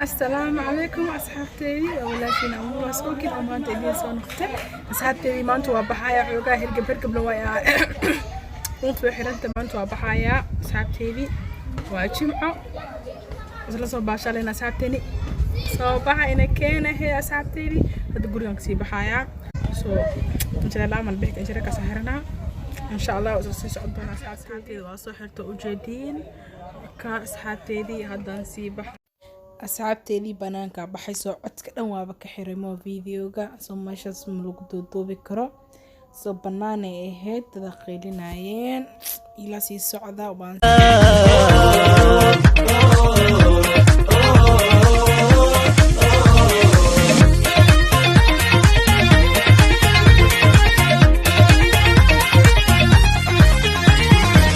Asalaamu calaykum asxaabteydii, waa walaashiin Amuura Sookin oo maanta idiin soo noqotay. Asxaabteydii, maanta waa baxayaa. Xoogaa hergeb hergebna waa unta way xiranta. Maanta waa baxayaa asxaabteydii, waa Jimco, isla soo baashalayna asxaabteeni. Soo baxa ina keenahe asxaabteydii. Hadda gurigan kasii baxayaa, so injira mal bixka injira kasoo xiranaa, insha Allah isla sii socon doonaa. Asxaabteydii, waa soo xirta ujeediin ka asxaabteydii, haddaan sii baxa. Asxaabteedii, banaanka baxay, soo codka dhan waaba ka xirimo videoga, soo meeshaas ma lagu duuduubi karo. Soo banaanay ahayd, dada qaylinayeen. Ila sii socda waan.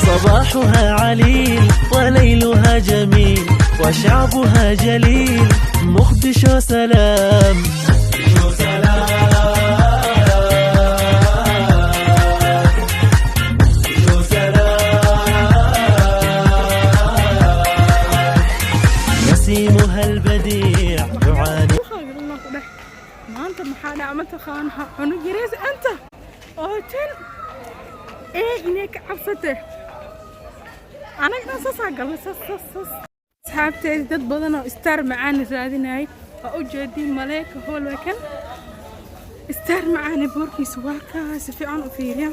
صباحها عليل وليلها جميل وشعبها جليل، مقدشو سلام، نسيمها البديع يعاني. Ku dheh, maanta maxaa dhaca mataqaana? Cunug yareys anta oo tan ee inay ka cabsate, anaga dhan saasaa galnay, sas sas sas. Asxaabteedi, dad badan oo Star Macaani raadinayay waa u jeediin. Maleeka hool waa kan Star Macaani, boorkiisa waa kaa, si fiican u fiiriya,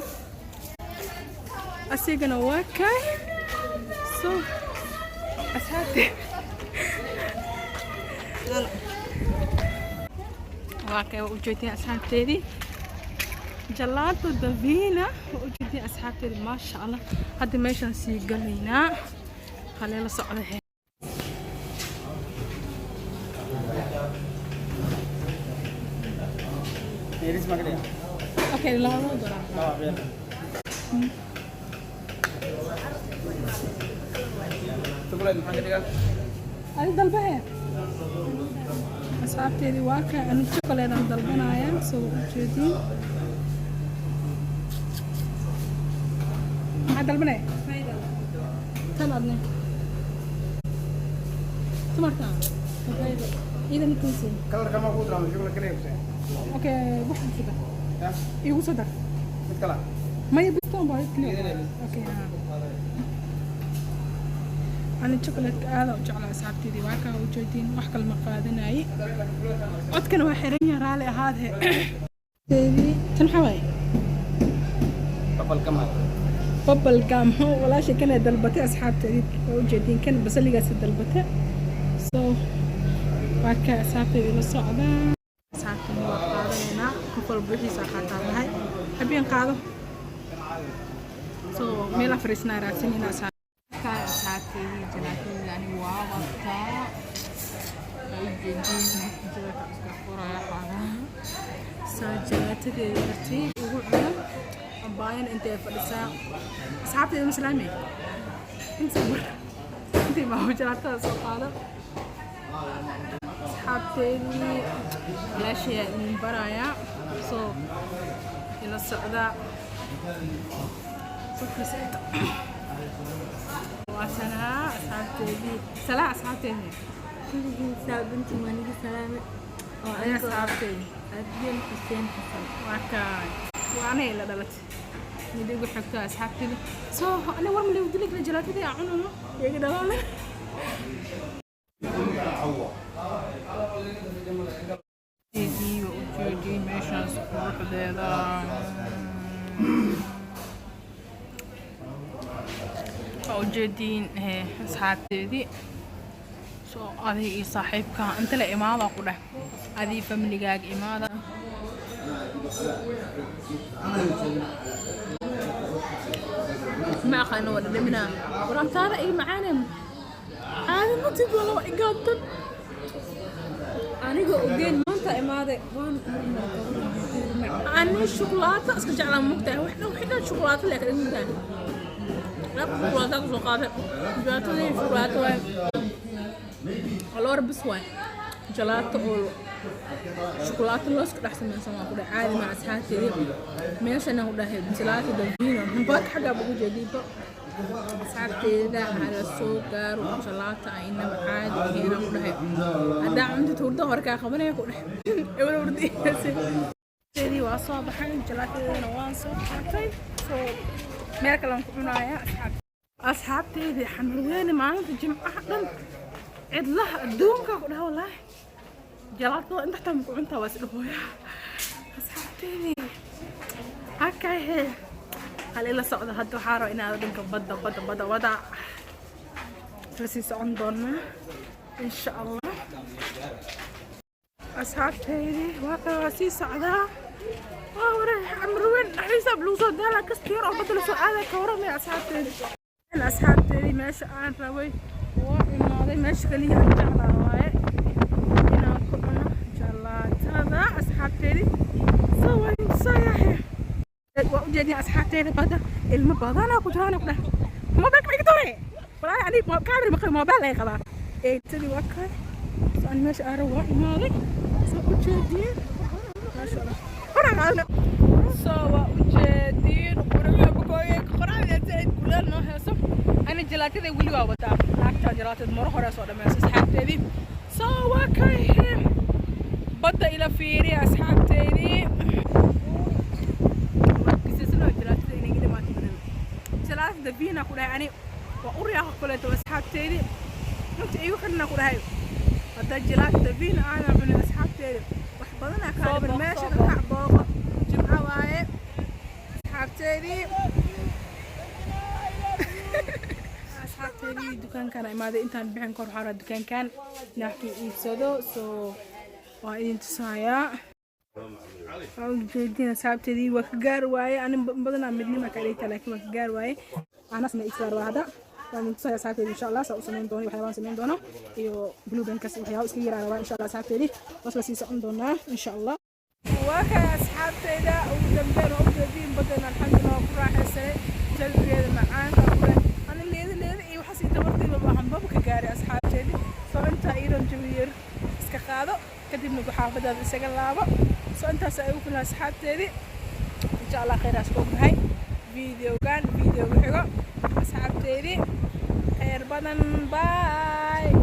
asigana waa kaay. So asxaabteedi, waa kay, waa ujeedin asxaabteedii, Gelato Davina waa ujeedin asxaabteedii, maasha Allah. Hadda meeshaan sii galaynaa, haleela socda he. Okay, laba dolar. Adi dalbahe asxaabteedii, waa ka ani chocolate aan dalbanaya, soo ujeediin. Maxaa dalbanaya tan adne tumarta iidan kunsin. Kalarka ma ku draa chocolate kaliya kusee? Okay, wax ku dar, igu soo dar. Mid kala. Maya, biston baa kaliya. Okay, ha, ani chocolate aad u jeclaa asxaabteedii, waa kaa ujeediin, wax kale ma qaadanayay. Codkana waa xiran yahay, raali ahaadhe. Tan maxaa waaye? Bubble gum. Bubble gum walaasha kana dalbatay asxaabteedii, waa ujeediin, kan basaligaasi dalbatay. So waa kaa asxaabteedii, la socdaa. Asxaabteedii, waa qaadanaynaa, qof walba wixiisa qaataa lahay, habeen qaado. So meel fariisnaa raadsanayna asxaabta. Asxaabteedii, jalaatadii aniga waa wataa, waa ujeediin, jalaata iska furaya xoogaa. Soo jalaatadeeda tartiib ugu cuno. Abaayan intay fadhisaa asxaabteeda maslaamay inta bar intay baa jalaatada soo qaado. Asxaabteedii, walaashayaa idin barayaa, soo ila socdaa, soo fariisata. Waa tanaa asxaabteedii, salaa asxaabteedii. Kulligiin saabintii waa niga salaame oo ayaa asxaabteedii. Adiyal Xuseen Xasan. Waa kaay, waa anay la dhalatay mid igu xigto asxaabteedii. Soo ani war ma ligu dili kara jalaatadii aan cunayo iga dhalaale. Waa ujeedii meeshaas quruxdeeda, waa ujeediin asxaabteedii. Soo adiga iyo saaxiibka inta la imaada ku dheh, adii familigaaga imaada. Ma aqaano, waa dhadhaminaa waraabtaada iga macaane, caadi matid wala waa igaabtan. Aniga ogeen maanta imaade waan ku hormar. Ani shukulaato iska jeclaa, mugtahay, wax dhan wax dhan shukulaato lee kala mugtahay. Laba shukulaato ku soo qaaday, jalaatadii shukulaato waay, aloor bis waay, jalaato oo shukulaato looska dhex samaysan waa ku dheh, caadi ma asxaabteedii. Meeshana ku dhahay Gelato Davino baak xaggaa ugu jeediiba. Asxaabteeda, hala soo gaaro. Jalaata inaba caadi ahayn ku dhahay. Haddaa cunta hurdo horkaa qabanaya ku dhahay. Ebel hurdiyeedii waa soo baxay, jalaatadeedana waan soo qaatay, soo meel kale aan ku cunaaya. Asxaabteedii, Xamarweyne maalinta Jimcaha dhan cidlaha adduunka ku dhaha. Wallaahi jalaatada inta xataa maku cuntaa, waa isdhahooya. Asxaabteedii, hakahe hal ila socda. Hadda waxaa raba inaad dhanka badda badda badda wada isla sii socon doonaa, insha Allah. Asxaabteydii, waa kale, waa sii socdaa. Waa ware Xamarweyn dhexdiisa lagu soo daala kasta yar oo badda lasoo aaday. Ka waramaya asxaabteydii. Asxaabteydii, meesha aan rabay waa imaaday. Meesha kaliya aan jeclaa waaye inaan ku cuno jalaatada. Asxaabteydii, soo waynsayahay, waa ujeedin. Asxaabteeda, badda ilmo badanaa ku jiraan ku dheh. Mobilka ma iga tuure walaahi. Ani kaamir ma qabo, mobile ay qabaa. Eegtadii waa kay. Soo ani meesha aan rabo waa imaaday. Soo ujeediin, maasha Allah, horaan qaadana. Soo waa ujeediin quruxda bukooye, qoraxda zaid kuleel noo heeso. Ani jalaatada weli waa wataa, naagta jalaatada maro hore soo dhameyso. Asxaabteedii, soo waa kay badda ila fiiriya. Asxaabteedii, jalaatada inay dhamaatay, jalaatada vina ku dhahay. Ani waa u riyaaqa kuleeto. Asxaabteedii, inta igu xidhna ku dhahay, hadda jalaatada vina aanan cunin, asxaabteedi, wax badanaa kaa dhiman. Meesha ka kac booqo, Jimco waaye. Asxaabteedii, dukaankan imaaday. Intaan bixin kor waxaa rabaa dukaankan inaan wax ka iibsado, soo waa idin tusayaa. Waa ujeedin asxaabteedii, waa ka gaar waaye. Ani badanaa Midnima ka dhigta, laakiin waa ka gaar waaye. Anasna iibsadaa rabaa hadda. Waan idin tusaya asxaabteedii, insha Allah, saa u samayn doono, waxyaabaan samayn doono iyo blue bankas, waxyaabo iska yaraa rabaa, insha Allah. Asxaabteedii, was la sii socon doonaa, insha Allah. Waa ka asxaabteyda, ugu dambeyn waa ujeediin badan. Alxamdulillah, waa ku raaxaysanay jawigeeda macaanka ku leh. Ani leeda leeda iyo waxaas iyo tabarteyda waxaan ka gaaray. Asxaabteedii, soo intaa iidan jawi yar iska qaado, kadibna xaafadaada isaga laabo. Soo intaas ay ugu filan asxaabteedii. Insha Allah khayraas ku ognahay videogan videoga xigo. Asxaabteedii, khayr badan, bye.